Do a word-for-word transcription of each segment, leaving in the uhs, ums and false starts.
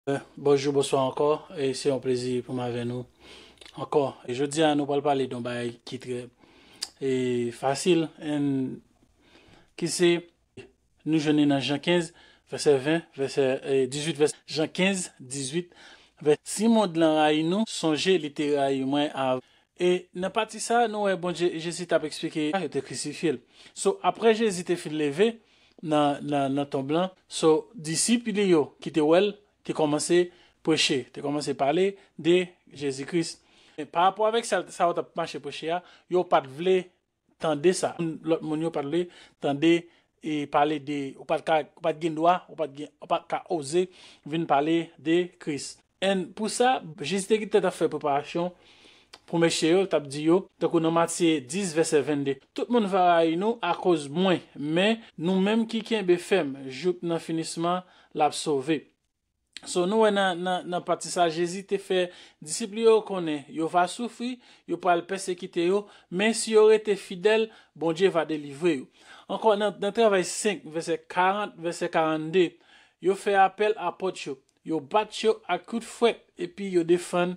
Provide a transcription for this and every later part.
Bonjou, bonswa ankò. E se yon plezi pou m avè nou ankò. E jodi a, nou pral pale de yon bagay ki trè e fasil, and ki se, nou jwenn li nan Jan kenz, vèsè ven, vèsè e, dizuit, vèsè Jan kenz, dizuit, vèsè, si mond lan rayi nou, sonje li te rayi mwen avan. E nan pati sa, nou wè Bondye, Jezi t ap eksplike, yo te krisifye l. So, apre Jezi te fin leve nan, nan, nan tonb lan, so, disip li yo ki te wè l, te kòmanse preche, te kòmanse pale de Jezi Kris. E pa rapò avèk sa, sa yo t ap mache preche a, yo pa t vle tande sa. Lòt moun yo pa t vle tande e pale de, ou pa t ka, ou pa t gen dwa, ou pa t gen, ou pa t ka oze vin pale de Kris. And pou sa, Jezi te gentan t ap fè preparasyon pou mesye yo, l t ap di yo, tankou nan Matye dis, vèsè vennde, tout moun va rayi nou akoz mwen, men nou menm ki kenbe fèm jouk nan finisman, l ap sove. So, nou wè nan, nan, nan pati sa, Jezi te fè disip li yo konnen yo va soufri, yo pral pèsekite yo, men si yo rete fidèl, Bondye va delivre yo. Ankò, nan, nan Travay senk, vèsè karant, vèsè karannde, yo fè apèl apòt yo, yo bat yo ak kout fwèt, epi yo defann,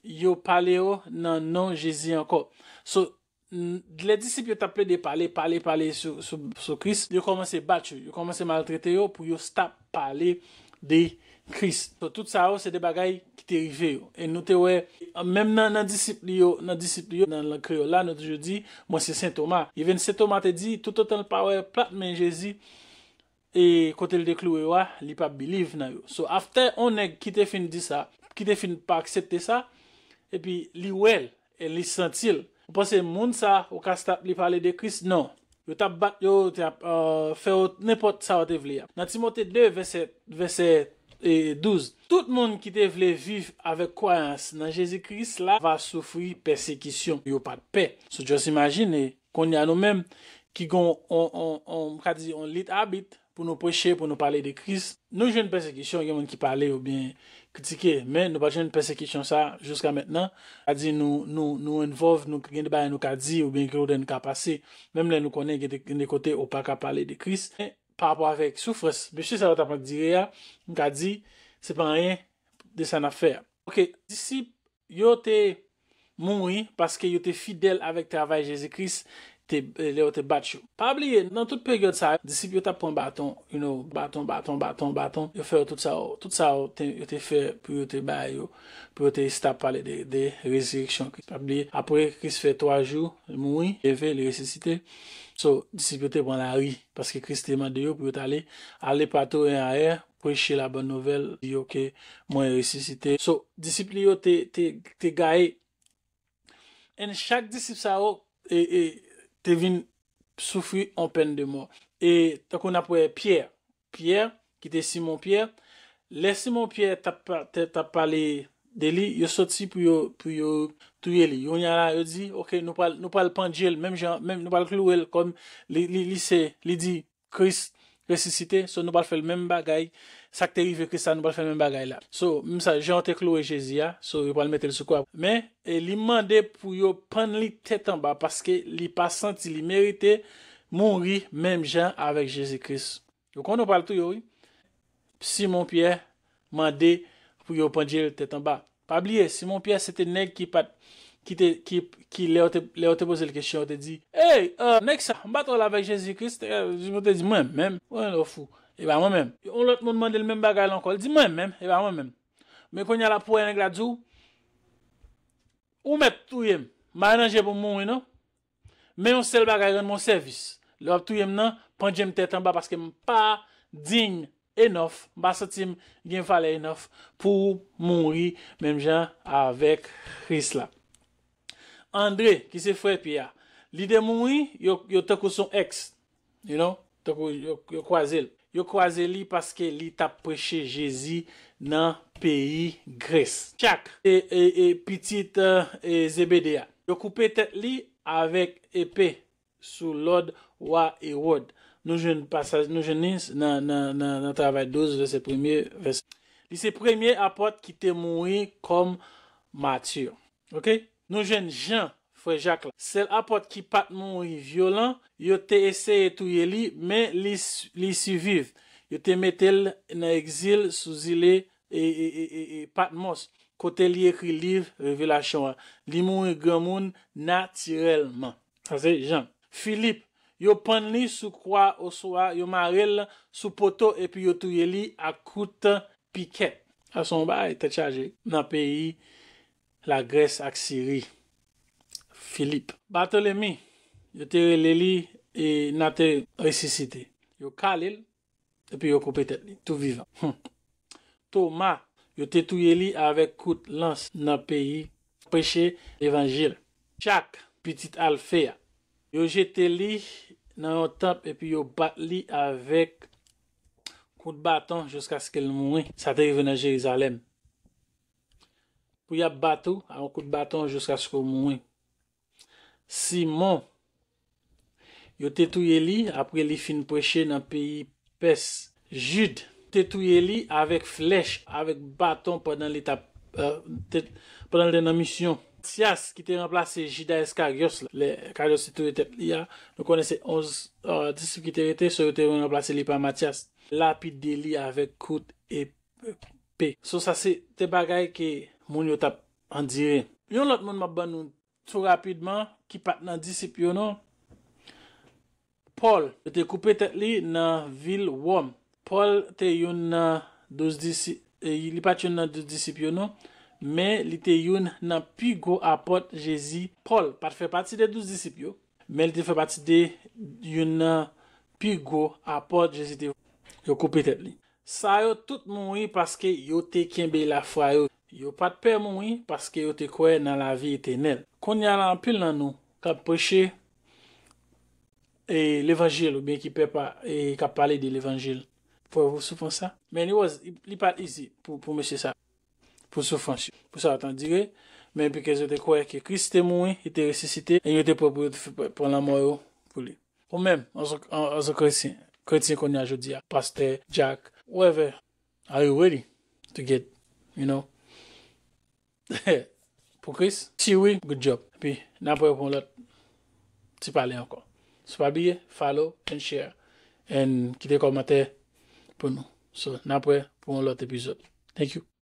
yo pale yo nan non Jezi ankò. So, n- lè disip yo t ap plede pale, pale, pale sou, sou, sou Kris, yo kòmanse bat yo, yo kòmanse maltrete yo pou yo stop pale de Kris. So, tout sa yo, se de bagay ki te rive yo. E nou te wè, menm nan, nan disip li yo, nan disip li yo, nan lang kreyòl la, nou toujou di, mwen se Sen Toma. Even Sen Toma te di, toutotan l pa wè plat men Jezi, e kote l te klouwe yo a, li p ap believe nan yo. So, after on nèg ki te fin di sa, ki te fin pa aksepte sa, epi li wè l, e li santi l. Ou panse moun sa, ou ka stop li pale de Kris? Non. Yo t ap bat yo, yo t ap uh, fè yo nenpòt sa yo te vle a. Nan Timote de, vèsè, vèsè e, douz. Tout moun ki te vle viv avèk kwayans nan Jezi Kris la va soufri pèsekisyon. Yo pa t pè. So, just imagine, kounye a nou menm, ki gon, on, on, on, m ka di, on lit abit, pou nou preche, pou nou pale de Kris. Nou jwenn pèsekisyon, gen moun ki pale oubyen kritike, men nou pa jwenn pèsekisyon sa jiska mentnan. Sa di nou, nou, nou involve, nou gen de bagay nou ka di oubyen gen kote nou ka pase. Menm lè nou konnen gen de, gen de kote ou pa ka pale de Kris. Men pa rapò avèk soufrans mesye sa yo t ap andire a, m ka di, se pa anyen de sa n ap fè a. Ok, disip yo te mouri paske yo te fidèl avèk travay Jezi Kris te, lè yo te bat yo. Pa bliye, nan tout peryòd sa, disip yo t ap pran baton, you know, baton, baton, baton, baton. Yo fè yo tout sa, tout sa yo te, yo te fè pou yo te bay yo, pou yo te stop pale de, de rezireksyon Kris. Pa bliye, apre Kris fè twa jou, li mouri, leve, li resisite. So, disip yo te pran lari, paske Kris te mande yo pou yo t ale, ale partou e ayè, preche la bonne nouvelle, di yo ke mwen resisite. So, disip li yo te, te, te gaye. And chak disip sa yo e, e, te vin soufri on pèn de mò. E tankou n ap wè Pyè, Pyè, ki te Simon Pyè, lè Simon Pyè t ap pa- te- t ap pale de li, yo soti pou yo, pou yo touye li. Kounye a la, yo di, ok, nou pral, nou pral pandye l, menm jan, menm, nou pral klouwe l kòm li, li, li se, li di, Kris resisite, so nou pral fè l menm bagay, sa k te rive Kris la, nou pral fè l menm bagay la. So, menm sa, jan yo te klouwe Jezi a, so yo pral mete l sou kwa. Men, e li mande pou yo pann li tèt anba, paske li pa santi li merite mouri menm jan avèk Jezi Kris. Yo konnen yo pral touye w, wi. Simon Pyè mande pou yo pandye l tèt anba. Pa bliye, Simon Pyè se te nèg ki pa t, ki te, ki, ki lè yo te, lè yo te poze l kesyon, yo te di, ey, uh, nèg sa, m pa t wè l avèk Jezi Kris, yo te di, mwen menm, mwen lè w fou, e pa mwen menm. Yon lòt moun mande l menm bagay la ankò, l di, mwen menm, e pa mwen menm. Men kounye a la pou wè nèg la di w, ou mèt touye m, m pa nan danje pou m mouri non. Men yon sèl bagay, rann mwen sèvis. Lè w ap touye m nan, pandye m tèt anba paske m pa diy enough, m pa santi m gen valè enough pou mouri menm jan avèk Kris la. Andre, ki se frè Pyè a, li te mouri, yo, yo tankou son ex, you know, tankou yo, yo kwaze l. Yo kwaze li paske li t ap preche Jezi nan peyi Grès. Chak, e, e, e pitit e, Zebede a. Yo koupe tèt li avèk epe sou lòd wa Ewòd. Nou jwenn pasaj, nou jwenn li nan, nan, nan, nan Travay douz, vèsè premye, vèsè. Li se premye apòt ki te mouri kòm mati. Ok? Nou jwenn Jan, frè Jak la. Sèl apòt ki pa t mouri vyolan, yo te eseye touye li, men li, li siviv. Yo te mete l nan egzil sou zile e, e, e, e, e Patmòs, kote li ekri liv Revelasyon an. Li mouri granmoun natirèlman. Sa se Jan. Filip, yo pann li sou kwa oswa yo mare l sou poto epi yo touye li ak kout pikèt. Sa se yon bagay tèt chaje nan peyi Lagrès ak Siri. Filip. Batolemi, yo te rele li e n a te resisite. Yo kale l, epi yo koupe tèt li, tou vivan. Hmm. Toma, yo te touye li avèk kout lans nan peyi, preche levanjil. Jak, pitit Alfe a, yo jete li nan yon tanp epi yo bat li avèk kout baton jiskaske l mouri. Sa te rive nan Jerizalèm. Pou y ap bat ou a yon kout baton jiskaske w mouri. Simon, yo te touye li apre li fin preche nan peyi Pès. Jid, te touye li avèk flèch, avèk baton pandan li t ap, euh, te, pandan li te nan misyon. Matyas, ki te ranplase Jida Iskaryòs la, lè Iskaryòs te touye tèt li a, nou konnen se onz, euh, disip ki te rete, so yo te ranplase li pa Matyas. Lapide li avèk kout epe. So sa se te bagay ke moun yo t ap andire. Yon lòt moun m ap ban nou tou rapidman, ki pa t nan disip yo non. Pòl, yo te koupe tèt li nan vil Wòm. Pòl te youn nan douz disip, e, li pa t youn nan douz disip yo non, men li te youn nan pi gwo apòt Jezi. Pòl pa t fè pati de douz disip yo, men li te fè pati de youn nan pi gwo apòt Jezi te. Yo koupe tèt li. Sa yo tout mouri paske yo te kenbe lafwa yo. Yo pa t pè mouri paske yo te kwè nan lavi etènèl. Kounye a la, anpil nan nou k ap preche, e, levanjil oubyen ki pè pa, e, k ap pale de levanjil. Fò yo soufrans sa. Men it was, li pa t easy pou, pou mesye sa, pou soufrans yo. Pou sa yo t andire, men bikòz yo te kwè ke Kris te mouri, li te resisite, e yo te prè pou yo te f-, pran lanmò yo pou li. Ou menm, as a, as a kretyen, kretyen kounye a jodi a, pastè, Jack, whoever, are you ready to get, you know, pou Kris? Si wi, good job. Epi, n ap wè pou yon lòt ti pale ankò. So, pa bliye, follow and share. And kite kòmantè pou nou. So, n ap wè pou yon lòt epizòd. Thank you.